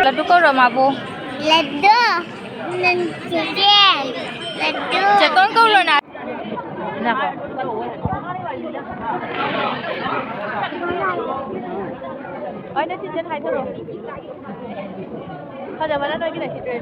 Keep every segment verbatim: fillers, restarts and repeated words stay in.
ꯂꯗꯨ ꯀꯧꯔꯣ ꯃꯥꯕꯨ꯫ ꯂꯗꯨ꯫ ꯅꯪ ꯆꯤꯆꯦ꯫ ꯂꯗꯨ꯫ ꯆꯦꯇꯣꯟ ꯀꯧꯔꯣ ꯅꯪ꯫ ꯉꯥꯏꯈꯣ꯫ ꯍꯣꯏ, ꯅꯪ ꯆꯤꯆꯦꯅ ꯍꯥꯏꯊꯔꯛꯑꯣ꯫ ꯐꯖꯕꯅ ꯅꯣꯏꯒꯤ ꯂꯩꯈꯤꯗ꯭ꯔꯦ꯫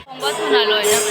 ꯊꯣꯡꯕ ꯊꯨꯅ ꯂꯣꯏꯅꯕ꯫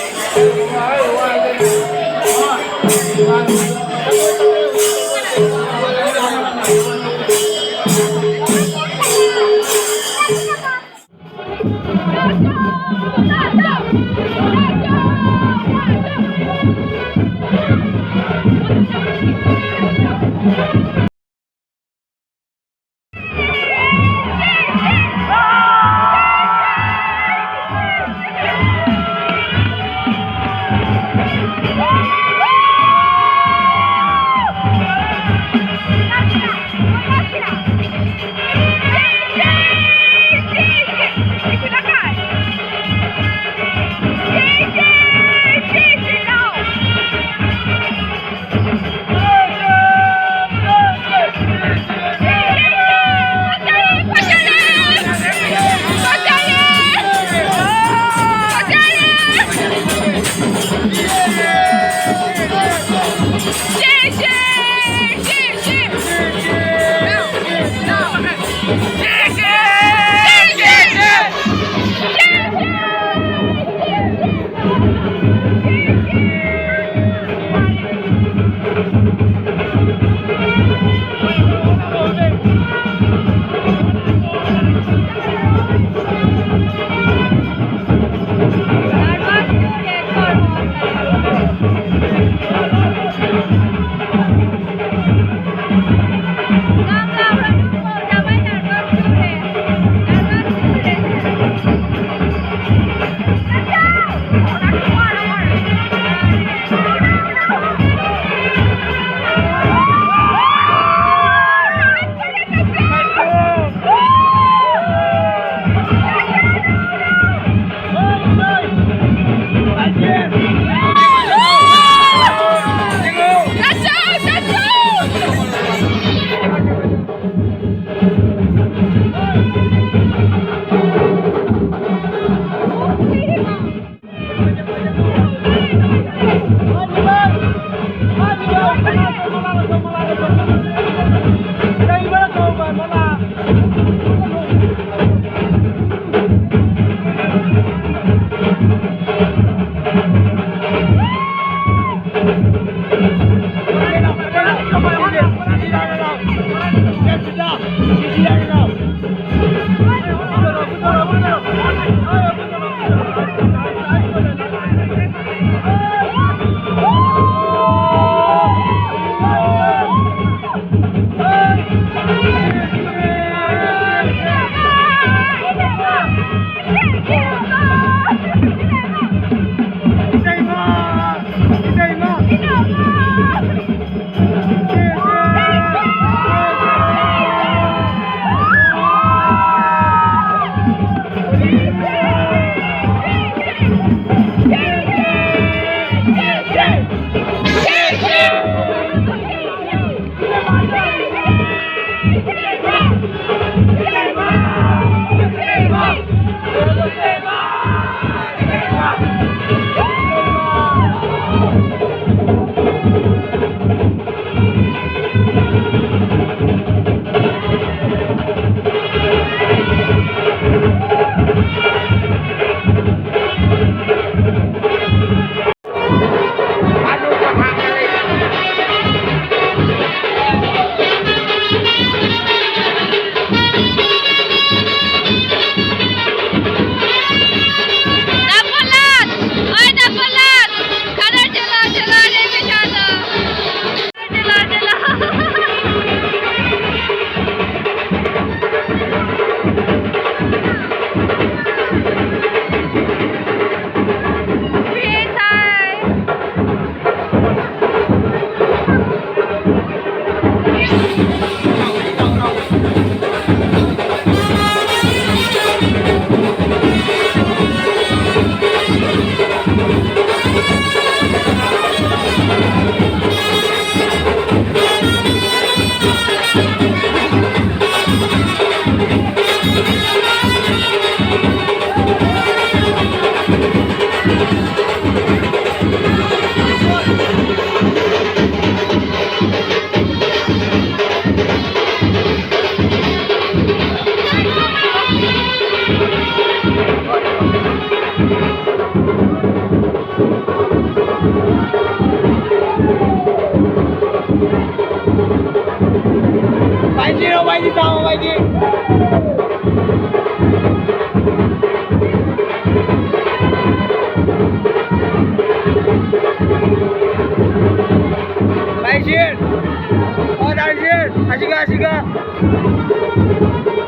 ꯑꯣ, ꯗꯥ ꯔꯤꯖꯦꯟ, ꯑꯁꯤꯒ, ꯑꯁꯤꯒ꯫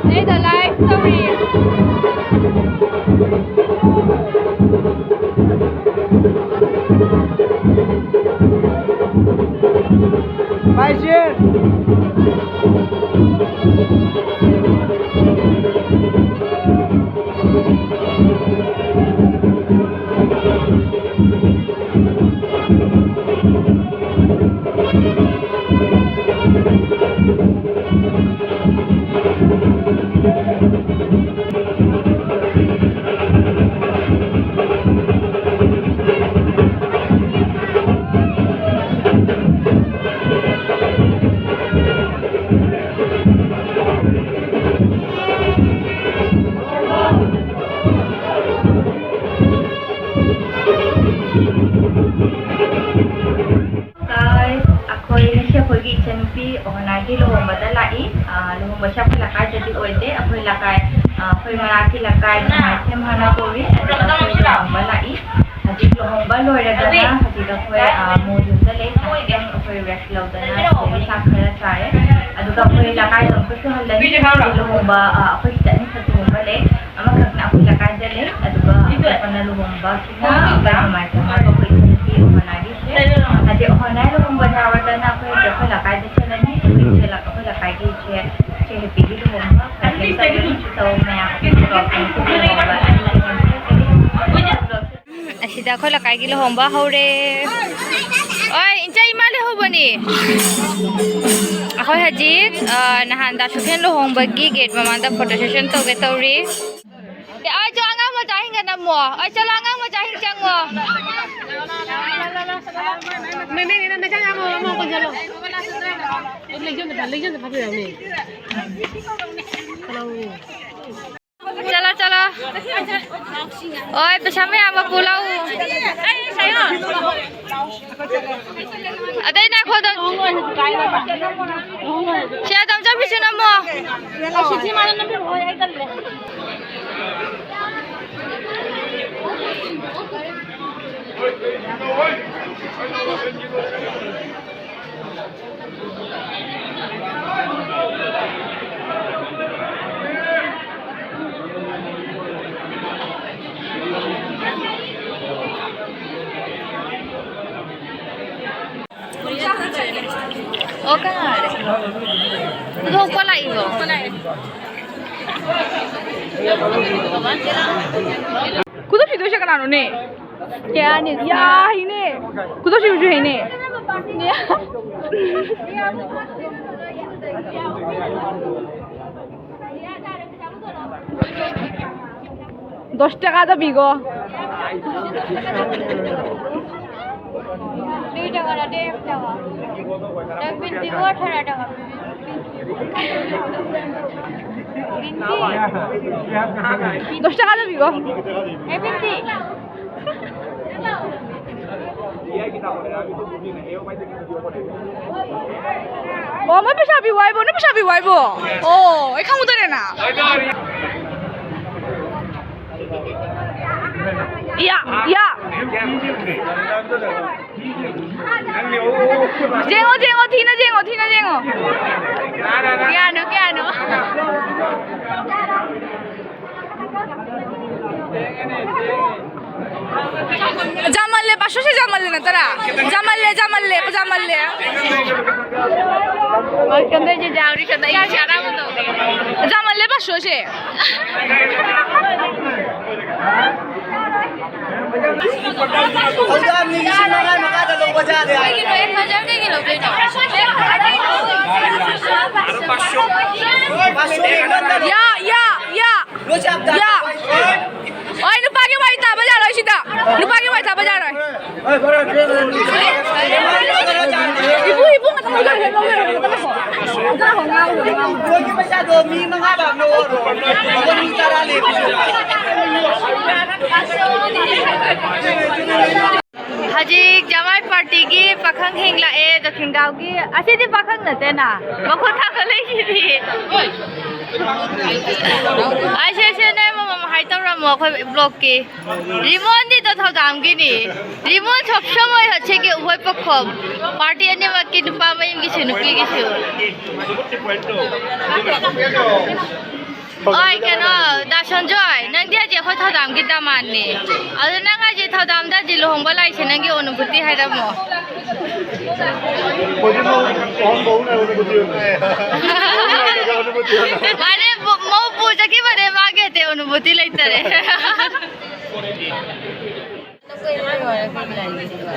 ꯑꯩꯗꯣ live ꯇꯧꯔꯤ꯫ ꯄꯥꯏꯁꯦ꯫ Guys, ꯑꯩꯈꯣꯏ ꯉꯁꯤ ꯑꯩꯈꯣꯏꯒꯤ ꯏꯆꯟꯅꯨꯄꯤ ꯑꯣꯍꯅꯥꯒꯤ ꯂꯨꯍꯣꯡꯕꯗ ꯂꯥꯛꯏ꯫ ꯑ, ꯂꯨꯍꯣꯡꯕꯁꯦ ꯑꯩꯈꯣꯏ ꯂꯩꯀꯥꯏꯗꯗꯤ ꯑꯣꯏꯗꯦ꯫ ꯑꯩꯈꯣꯏ ꯂꯩꯀꯥꯏ, ꯑ, ꯑꯩꯈꯣꯏ ꯃꯅꯥꯛꯀꯤ ꯂꯩꯀꯥꯏ ꯃꯥꯏꯊꯦꯝ ꯍꯥꯏꯅ ꯀꯧꯏ꯫ ꯑꯗꯨꯗ ꯑꯩꯈꯣꯏ ꯂꯨꯍꯣꯡꯕ ꯂꯥꯛꯏ꯫ ꯍꯧꯖꯤꯛ ꯂꯨꯍꯣꯡꯕ ꯂꯣꯏꯔꯗꯅ ꯍꯧꯖꯤꯛ ꯑꯩꯈꯣꯏ, ꯑ, ꯃꯣꯏ ꯌꯨꯝꯗ ꯂꯩ꯫ ꯉꯥꯏꯍꯥꯛꯇꯪ ꯑꯩꯈꯣꯏ rest ꯂꯧꯗꯅ ꯁꯤꯗꯒꯤ ꯆꯥꯛ ꯈꯔ ꯆꯥꯔꯦ꯫ ꯑꯗꯨꯒ ꯑꯩꯈꯣꯏ ꯂꯩꯀꯥꯏꯗ ꯑꯃꯨꯛꯀꯁꯨ ꯍꯜꯂꯅꯤ꯫ ꯂꯨꯍꯣꯡꯕ, ꯑ, ꯑꯩꯈꯣꯏ ꯁꯤꯗ ꯑꯅꯤꯈꯛ ꯂꯨꯍꯣꯡꯕ ꯂꯩ꯫ ꯑꯃꯈꯛꯅ ꯑꯩꯈꯣꯏ ꯂꯩꯀꯥꯏꯗ ꯂꯩ꯫ ꯑꯗꯨꯒ ꯑꯇꯣꯞꯄꯅ ꯂꯨꯍꯣꯡꯕ ꯁꯤꯅ ꯑꯩꯈꯣꯏ ꯃꯃꯥꯏ ꯀꯩꯅꯣ ꯑꯩꯈꯣꯏ ꯏꯆꯟꯅꯨꯄꯤ ꯑꯣꯍꯅꯥꯒꯤꯁꯦ꯫ ꯍꯥꯏꯗꯤ ꯑꯣꯍꯅꯥ ꯂꯨꯍꯣꯡꯕ ꯌꯥꯎꯔꯗꯅ ꯑꯩꯈꯣꯏ ꯍꯧꯖꯤꯛ ꯑꯩꯈꯣꯏ ꯂꯩꯀꯥꯏꯗ ꯆꯠꯂꯅꯤ꯫ ꯑꯩꯈꯣꯏ ꯏꯆꯦ ꯂ-, ꯑꯩꯈꯣꯏ ꯂꯩꯀꯥꯏꯒꯤ ꯏꯆꯦ, ꯏꯆꯦ ꯍꯦꯄꯤꯒꯤ ꯂꯨꯍꯣꯡꯕ꯫ ꯍꯥꯏꯗꯤ ꯇꯧꯔꯅꯤ꯫ So ꯃꯌꯥꯝ ꯑꯩꯈꯣꯏ ꯂꯨꯍꯣꯡꯕ ꯑꯅꯤ ꯂꯩꯍꯟꯖꯔꯒꯦ꯫ ꯑꯁꯤꯗ ꯑꯩꯈꯣꯏ ꯂꯩꯀꯥꯏꯒꯤ ꯂꯨꯍꯣꯡꯕ ꯍꯧꯔꯦ꯫ ꯑꯣꯏ, ꯏꯆꯦ ꯏꯃꯥ ꯂꯩꯍꯧꯕꯅꯤ꯫ ꯑꯩꯈꯣꯏ ꯍꯧꯖꯤꯛ, ꯑ, ꯅꯍꯥꯟ ꯗꯥ ꯁꯨꯐꯦꯟ ꯂꯨꯍꯣꯡꯕꯒꯤ gate ꯃꯃꯥꯡꯗ photo session ꯇꯧꯒꯦ ꯇꯧꯔꯤ꯫ ꯑꯦ, ꯑꯩꯁꯨ ꯑꯉꯥꯡ ꯃꯆꯥꯁꯤꯡꯒ ꯅꯝꯃꯣ꯫ ꯑꯩ ꯆꯠꯂꯣ, ꯑꯉꯥꯡ ꯃꯆꯥꯁꯤꯡ ꯆꯪꯉꯣ꯫ ꯃꯦ, ꯃꯦ, ꯃꯦ, ꯅꯪ ꯅꯆꯥ ꯌꯥꯝꯃꯣ, ꯑꯃ ꯀꯣꯟꯁꯤꯜꯂꯣ꯫ ꯂꯩꯖꯝꯗ ꯐ-, ꯂꯩꯖꯝꯗ ꯐꯥꯕꯤꯔꯛꯎꯅꯦ꯫ ꯆꯠꯂꯣ, ꯆꯠꯂꯣ꯫ ꯑꯣꯏ, ꯄꯩꯁꯥ ꯃꯌꯥꯝ ꯑꯃ ꯄꯨꯂꯛꯎ꯫ ꯑꯇꯩ ꯅꯥꯈꯣꯗ꯫ ꯁꯤ ꯑꯗꯨꯝ ꯆꯠꯈꯤꯁꯤ ꯅꯝꯃꯣ꯫ ꯑꯣ, ꯀꯅꯥꯔꯦ? ꯄꯨꯊꯣꯛꯄ ꯂꯥꯛꯏꯕꯣ? ꯈꯨꯗꯣꯞ ꯁꯤꯗꯣꯏꯁꯦ ꯀꯅꯥꯅꯣꯅꯦ? ꯀꯌꯥꯅꯤ? ꯌꯥ, ꯍꯩꯅꯦ꯫ ꯈꯨꯗꯣꯞ ꯁꯤꯕꯁꯨ ꯍꯩꯅꯦ꯫ দশ টাকা তো বিগো। দুই টাকা না, দেড় টাকা। এক বিনতি গো, আঠারো টাকা। বিনতি। দশ টাকা তো বিগো। এ বিনতি। Oh, mo pisa bi wai bo, no pisa bi wai bo. Oh, e khamu dare na. Ya, ya. Jengo, jengo, thina jengo, thina jengo. Kya no, kya no. Jamalle, পাঁচশো সে জামালে না তারা। জামালে, জামালে, জামালে। Jamalle পাঁচশো সে। ꯍꯧꯖꯤꯛꯀꯥꯟ ꯃꯤ ꯂꯤꯁꯤꯡ ꯃꯉꯥ ꯃꯉꯥꯗ ꯂꯧꯕ ꯖꯥꯠꯅꯦ ꯍꯥꯏ꯫ ꯌꯥ, ꯌꯥ, ꯌꯥ꯫ ꯌꯥ꯫ ꯑꯣꯏ, ꯅꯨꯄꯥꯒꯤ ꯋꯥꯔꯤ ꯇꯥꯕ ꯌꯥꯔꯣꯏ ꯁꯤꯗ꯫ ꯅꯨꯄꯥꯒꯤ ꯋꯥꯔꯤ ꯇꯥꯕ ꯌꯥꯔꯣꯏ꯫ ꯏꯕꯨ, ꯏꯕꯨ, ꯉꯥꯛꯇꯪ ꯂꯧꯖꯔꯒꯦ, ꯂꯧꯖꯔꯒꯦ, ꯉꯥꯛꯇꯪ ꯉꯥꯏꯈꯣ꯫ ꯑꯗꯨꯅ ꯍꯣꯡ ꯉꯥꯡꯉꯨ, ꯍꯣꯡ ꯉꯥꯡꯉꯨ꯫ ꯃꯣꯏꯒꯤ ꯄꯩꯁꯥꯗꯣ ꯃꯤ ꯃꯉꯥ ꯂꯥꯛꯅ ꯑꯣꯏꯔꯣ꯫ ꯃꯣꯏ ꯃꯤ ꯇꯔꯥ ꯂꯩꯕꯁꯨ꯫ ꯍꯧꯖꯤꯛ ꯖꯃꯥꯏ ꯄꯥꯔꯇꯤꯒꯤ ꯄꯥꯈꯪꯁꯤꯡ ꯂꯥꯛꯑꯦ ꯗꯈꯤꯟꯒꯥꯎꯒꯤ꯫ ꯑꯁꯤꯗꯤ ꯄꯥꯈꯪ ꯅꯠꯇꯦꯅ, ꯃꯈꯨꯠ ꯊꯥꯡꯒꯠꯂꯛꯏꯁꯤꯗꯤ꯫ ꯑꯩꯁꯦ, ꯁꯦ, ꯅꯣꯏ ꯑꯃꯃꯝ ꯍꯥꯏ ꯇꯧꯔꯝꯃꯣ ꯑꯩꯈꯣꯏ ꯕ꯭ꯂꯣꯛꯀꯤ꯫ ꯔꯤꯃꯣꯟꯗꯤ ꯇꯣ ꯊꯧꯗꯥꯝꯒꯤꯅꯤ꯫ ꯔꯤꯃꯣꯟ ꯁꯣꯞꯁꯝ ꯑꯣꯏ ꯍꯠꯁꯦꯒꯤ ꯎꯍꯣꯏ ꯄꯣꯛꯈꯣꯝ꯫ ꯄꯥꯔꯇꯤ ꯑꯅꯤꯃꯛꯀꯤ ꯅꯨꯄꯥ ꯃꯌꯨꯝꯒꯤꯁꯨ ꯅꯨꯄꯤꯒꯤꯁꯨ꯫ ꯍꯣꯏ, ꯀꯩꯅꯣ, ꯗꯥ ꯁꯟꯖꯣꯏ, ꯅꯪꯗꯤ ꯍꯧꯖꯤꯛ ꯑꯩꯈꯣꯏ ꯊꯧꯗꯥꯝꯒꯤ ꯗꯥꯃꯥꯟꯅꯤ꯫ ꯑꯗꯨ ꯅꯪ ꯍꯧꯖꯤꯛ ꯊꯧꯗꯥꯝꯗ ꯍꯧꯖꯤꯛ ꯂꯨꯍꯣꯡꯕ ꯂꯥꯛꯏꯁꯦ ꯅꯪꯒꯤ ꯑꯅꯨꯚꯨꯇꯤ ꯍꯥꯏꯔꯝꯃꯣ꯫ ꯍꯧꯖꯤꯛ ꯃꯧ ꯑꯍꯟ ꯃꯧ ꯂꯩ, ꯑꯅꯨꯃꯇꯤ ꯑꯣꯏꯅ꯫ ꯃꯧ ꯂꯩꯔꯒ ꯑꯅꯨꯃꯇꯤ ꯑꯣꯏꯅ꯫ ꯃꯥꯅꯦ, ꯃꯧ ꯄꯨ ꯆꯠꯈꯤꯕꯅꯦ, ꯃꯥꯒꯤ ꯑꯇꯩ ꯑꯅꯨꯃꯇꯤ ꯂꯩꯇꯔꯦ꯫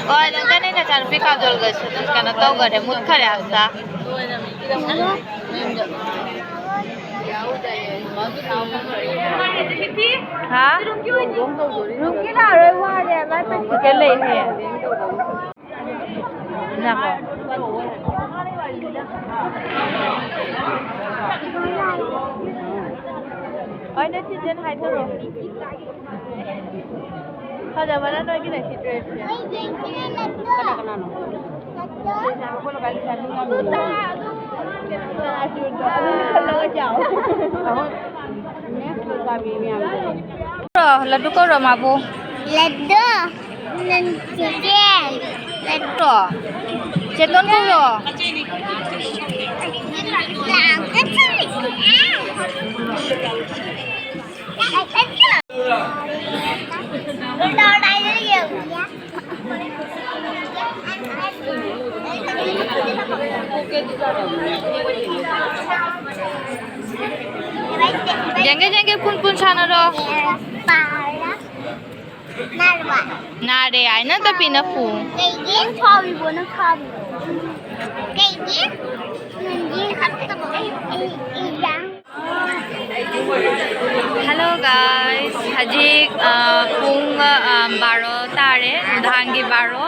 ꯍꯣꯏ, ꯅꯪ ꯀꯅꯦ ꯅꯆꯥꯅꯨꯄꯤ ꯀꯥꯖꯣꯜꯒꯁꯨ ꯑꯗꯨꯝ ꯀꯩꯅꯣ ꯇꯧꯈꯔꯦ, ꯃꯨꯠꯈꯔꯦ ꯑꯝꯇ꯫ ꯍꯥ? ꯔꯨꯝꯀꯤ ꯂꯥꯛꯑꯔꯣꯏ, ꯋꯥꯔꯦ, ꯃꯥ practical ꯂꯩ ꯍꯌꯦꯡ꯫ ꯉꯥꯏꯈꯣ꯫ ꯍꯣꯏ, ꯅꯣꯏ ꯆꯤꯆꯦꯅ ꯍꯥꯏꯗꯣꯔꯛꯑꯣ꯫ ꯐꯖꯕꯅ ꯅꯣꯏꯒꯤ ꯂꯩꯁꯤ dress ꯁꯦ꯫ ꯀꯅꯥ ꯀꯅꯥꯅꯣ? ꯂꯗꯨ ꯀꯧꯔꯣ ꯃꯥꯕꯨ꯫ ꯂꯗꯨ꯫ ꯅꯪ ꯆꯤꯆꯦ꯫ ꯂꯗꯨ꯫ ꯆꯦꯇꯣꯟ ꯀꯧꯔꯣ꯫ ꯌꯦꯡꯒꯦ, ꯌꯦꯡꯒꯦ, ꯄꯨꯟ ꯄꯨꯟ ꯁꯥꯟꯅꯔꯣ꯫ ꯅꯥꯔꯦ ꯍꯥꯏꯅ ꯇꯞꯄꯤ ꯅꯐꯨ꯫ ꯀꯩꯒꯤ? ꯐꯥꯎꯔꯤꯕꯣ ꯅꯪ ꯐꯥꯎꯔꯤꯕꯣ? ꯀꯩꯒꯤ? ꯅꯪꯒꯤ ꯍꯥꯞꯇꯕ ꯑꯩ, ꯑꯩ, ꯑꯩ ꯌꯥ꯫ Hello guys, ꯍꯧꯖꯤꯛ ꯑ, ꯄꯨꯡ ꯑ, ꯕꯥꯔꯣ ꯇꯥꯔꯦ, ꯅꯨꯡꯗꯥꯡꯒꯤ ꯕꯥꯔꯣ꯫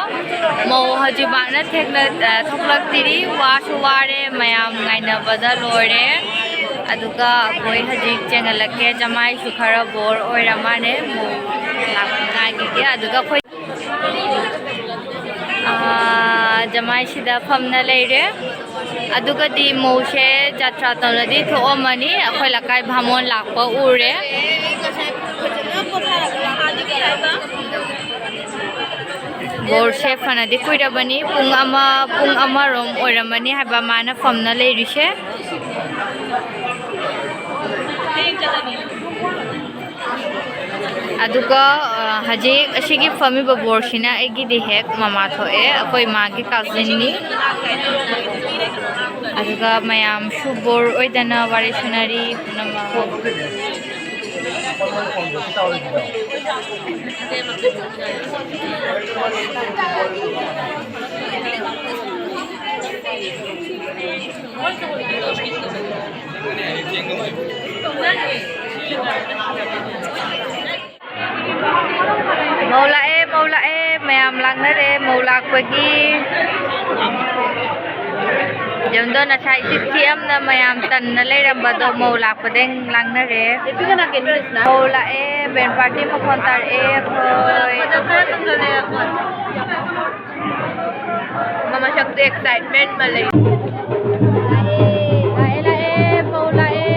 ꯃꯧ ꯍꯧꯖꯤꯛꯃꯛꯅ ꯊꯦꯡꯅ ꯑ, ꯊꯣꯛꯂꯛꯇ꯭ꯔꯤ, ꯋꯥꯁꯨ ꯋꯥꯔꯦ, ꯃꯌꯥꯝ ꯉꯥꯏꯅꯕꯗ ꯂꯣꯏꯔꯦ꯫ ꯑꯗꯨꯒ ꯑꯩꯈꯣꯏ ꯍꯧꯖꯤꯛ ꯆꯦꯟꯍꯜꯂꯛꯀꯦ, ꯖꯃꯥꯏꯁꯨ ꯈꯔ ꯕꯣꯔ ꯑꯣꯏꯔ ꯃꯥꯜꯂꯦ, ꯃꯧ ꯂꯥꯛꯄ ꯉꯥꯏꯈꯤꯒꯦ꯫ ꯑꯗꯨꯒ ꯑꯩꯈꯣꯏ ꯑꯥ, ꯖꯃꯥꯏꯁꯤꯗ ꯐꯝꯅ ꯂꯩꯔꯦ꯫ ꯑꯗꯨꯒꯗꯤ ꯃꯧꯁꯦ ꯖꯥꯇ꯭ꯔꯥ ꯇꯧꯅꯗꯤ ꯊꯣꯛꯑꯝꯃꯅꯤ꯫ ꯑꯩꯈꯣꯏ ꯂꯩꯀꯥꯏ ꯚꯥꯃꯣꯟ ꯂꯥꯛꯄ ꯎꯔꯦ꯫ ꯕꯣꯔꯁꯦ ꯐꯅꯗꯤ ꯀꯨꯏꯔꯕꯅꯤ, ꯄꯨꯡ ꯑꯃ, ꯄꯨꯡ ꯑꯃꯔꯣꯝ ꯑꯣꯏꯔꯝꯃꯅꯤ ꯍꯥꯏꯕ ꯃꯥꯅ ꯐꯝꯅ ꯂꯩꯔꯤꯁꯦ꯫ ꯑꯗꯨꯒ, ꯑ, ꯍꯧꯖꯤꯛ ꯑꯁꯤꯒꯤ ꯐꯝꯃꯤꯕ ꯕꯣꯔꯁꯤꯅ ꯑꯩꯒꯤꯗꯤ ꯍꯦꯛ ꯃꯃꯥ ꯊꯣꯛꯑꯦ, ꯑꯩꯈꯣꯏ ꯏꯃꯥꯒꯤ ꯀꯥꯖꯤꯟꯅꯤ꯫ ꯑꯗꯨꯒ ꯃꯌꯥꯝꯁꯨ ꯕꯣꯔ ꯑꯣꯏꯗꯅ ꯋꯥꯔꯤ ꯁꯥꯟꯅꯔꯤ ꯄꯨꯝꯅꯃꯛ꯫ ꯃꯧ ꯂꯥꯛꯑꯦ, ꯃꯧ ꯂꯥꯛꯑꯦ, ꯃꯌꯥꯝ ꯂꯥꯛꯅꯔꯦ ꯃꯧ ꯂꯥꯛꯄꯒꯤ꯫ ꯌꯦꯡꯗꯣ, ꯉꯁꯥꯏ ꯆꯤꯛ ꯆꯤꯛꯑꯝꯅ ꯃꯌꯥꯝ ꯇꯟꯅ ꯂꯩꯔꯝꯕꯗꯣ ꯃꯧ ꯂꯥꯛꯄꯗꯩ ꯂꯥꯡꯅꯔꯦ꯫ ꯃꯧ ꯂꯥꯛꯑꯦ, ꯕꯦꯟ ꯄꯥꯔꯇꯤ ꯃꯈꯣꯟ ꯇꯥꯔꯛꯑꯦ ꯑꯩꯈꯣꯏ꯫ ꯃꯃꯁꯛꯇꯣ ꯑꯦꯛꯁꯥꯏꯠꯃꯦꯟ ꯑꯃ ꯂꯩ꯫ ꯂꯥꯛꯑꯦ, ꯂꯥꯛꯑꯦ, ꯂꯥꯛꯑꯦ, ꯃꯧ ꯂꯥꯛꯑꯦ꯫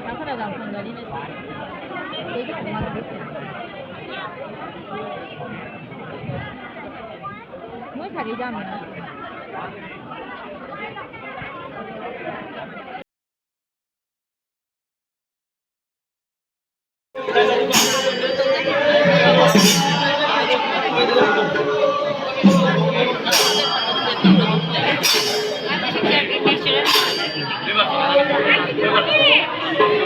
ꯆꯥꯎꯈꯠꯂꯒ ꯐꯪꯒꯅꯤꯅꯦ꯫ ꯃꯣꯏ ꯁꯥꯒꯩ ꯌꯥꯝꯃꯦ꯫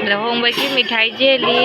ꯂꯨꯍꯣꯡꯕꯒꯤ ꯃꯤꯊꯥꯏ ꯆꯦꯜꯂꯤ꯫